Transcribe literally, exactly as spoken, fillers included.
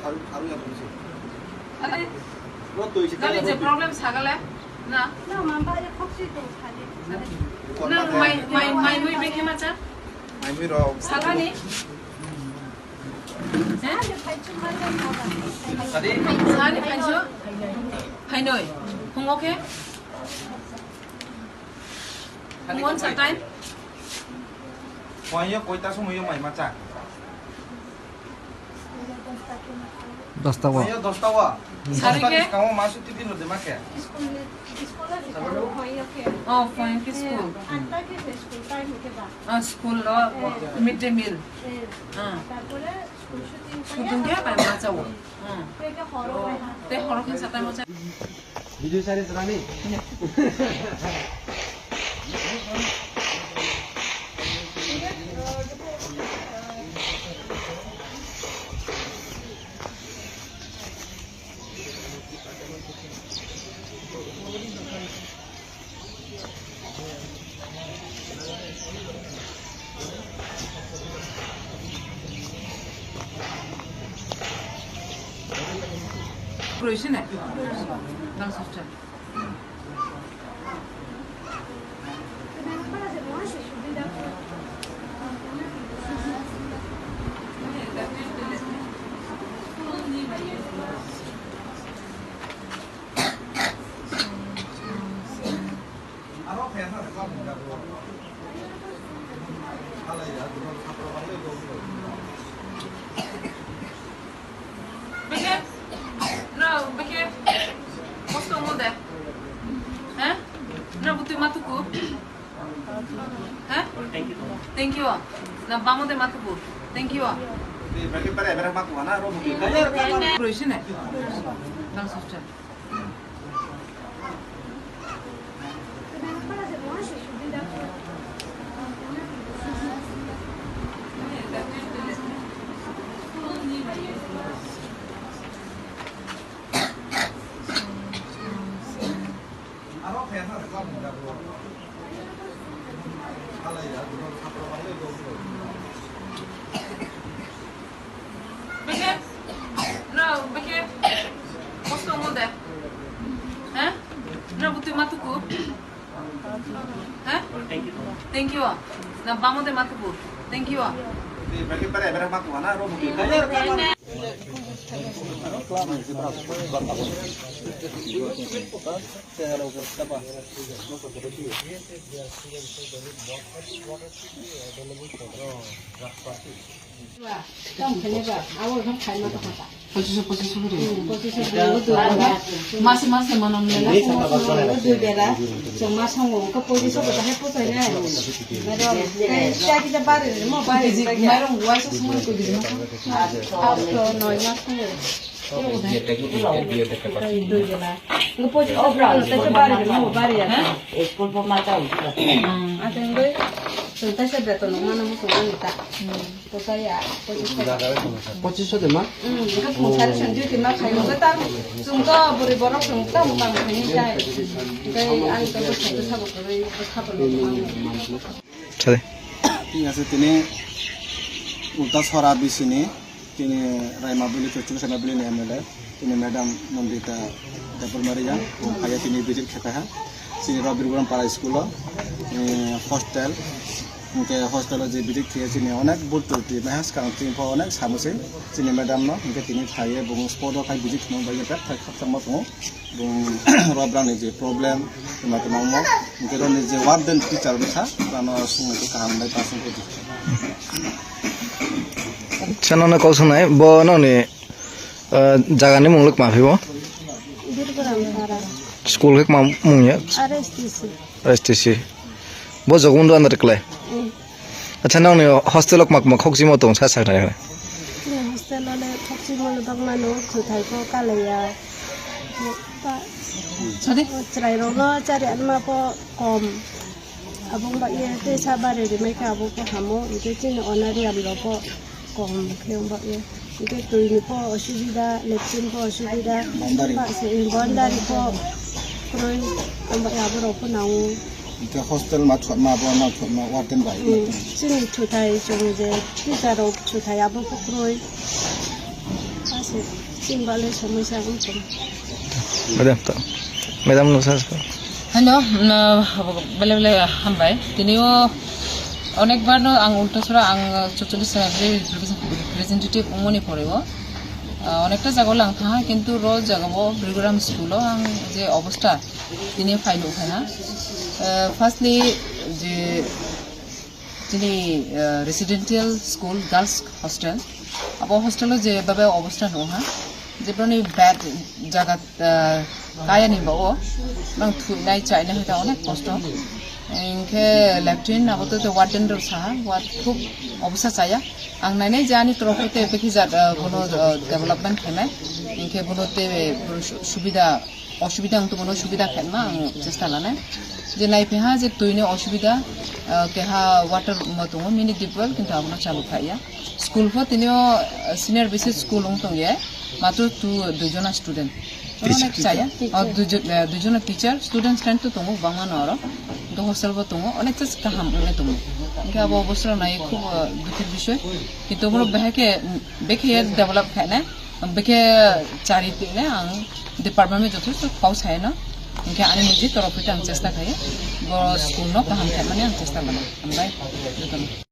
Are, gari je problem sagale na. Na, ma ba ye khok si to sadi. Nang mai, mai, mai mui beke macha? Mai mui rok. Sagani? He? Sadi? Sadi phainsu? Phainoi. Phungo khe? Phungo sa time? Phaiyo koita somoyo mai macha? Dosta wa. Phaiyo dosta wa. Sari ke? Dosta ni skang o ma suti din de ma khe? Oh, phone ke school. Ah, school lo midday meal. Ah. School tong khe bai macha o. Ah. Te horo khe satai macha. Video sari srani. Kuroi sini? Nang soscha. Beke, no, beke, kosto mo de. He? No, butui matuku. He? Thank you. Na, bamo de matuku. Thank you. Kuroi sini? Nang soscha. Beke? No, beke? Kosto mo de. He? No, butui matuku. He? Thank you. Na, bamo de matuku. Thank you. Pochisho, pochisho kori. Mase, mase mano nela. Dui bela. Chwng ma songo, wngkha pochisho ko bahai pochai nai. Mairum, tei chai kita bari, mo bari. Mairum, waisa songo koi biji ma. Asto, noi ma songo. Dui bela. Wngkha pochisho ko bahai, tei bari, mo bari ya. School po ma ta. Ate ngoi, chwng tei se beton mana mo songo nita. Pochisho de ma? Sari sandi ti ma khayo ta. Chwng to bwrwi borok chwng ta mukang khaini tai. Tei ani to bwsai bwsa bo kwrwi bwsa bo nukmani. Chale. Tini ase tini Ultasora bisini tini Raima Bili Kuchuk Sena Bili ni M L A. Tini Madam Nandita Debbarma Reang, o phaiya tini visit khe phaiha. Chini Robir Gurung Para school o, eh, hostel. Hwnkhe hostel o je visit khe chini onek bul turti mehas kang chini pho onek samusi chini madam no. Hwnkhe tini phaiye bung spot o khai visit kheno bai pek khai khakchangma tongo. Bung Rob rang ni je problem, tuma tuma mo. Hwnkhe roni je warden teacher bwkha, rano sungni kaham bai pasung khe. Chano na kol sunai, bo noni Ah, jagani mung le kma phi bo? Birgram Para. School khe kma mung ya? R S T C. R S T C. Bo Jagabondhu under klai? Mm. Acha, nang ni hostel o kma kma khokchimo tong sa sa na. Chini hostel o le khokchimo le bak mano, chuthai ko kalaiya. Sadi? Chwrai rok no chari anma po kom. Abong ba ye tei sa bari rimai kha abo po hamo, hwnkhe chini onarium rok po kom khe wng ba ye. Hwnkhe twi ni po osubida, latrine po osubida, boundary. Ba se, boundary po kwrwi wng ba ye, abo rok po nango. Hwnkhe hostel ma thotma, abo ma thotma, warden bai. Hmm, chini thuthai chwng je teacher rok thuthai abo po kwrwi. Pas Simbale somosya ang tong. Madam, to. Madam, no sas. Hello, no, bele bele hambai. Tinio onekbar no ang Ultasora ang Chokcholi Assembly representative umoni poreo. Onekta jago lang tha, kintu ro jago bo Brigaram school o ang je obostha tini phai nuk kha na. Firstly, je Chini, eh, residential school, girls hostel. Abo hostel o je babe obostha no ha. Je boni bed jaga, eh, kaya ni ba o. Nang thui nai chai nai ta onek kosto. Inke latrine abo to, to warden ro sa ha, wat khub obostha chaya. Ang nai nai jani torof te beki jat, eh, bono, eh, development khainai. Inke bono te, eh, bono su-, subida osubida wng tongmano subida khaima ang chesta lanai. Je naipiha je twini osubida, ah, keha water ma tongo, mini tubewell, kintu abono chalu khaiya. School pho tinio, ah, senior B C school wng tongye, matro tu duijona student. Teacher. Onek chaya. Oh, duijo-, eh, duijona teacher, student strength to tongo, bangma no aro. To hostel bo tongo, onek chas kaham wngwi tongo. Hingke abo obosro nai khub, ah, dukhir bishoy. Kintu obono behai khe, mm, bekhe develop khainai. Bikhe chari tine ang department bai jotheshto kok sai no, hingke ani niji torof hoite ang chesta khaio, bo school no kaham khaimani ang chesta khaio, hambai jotono.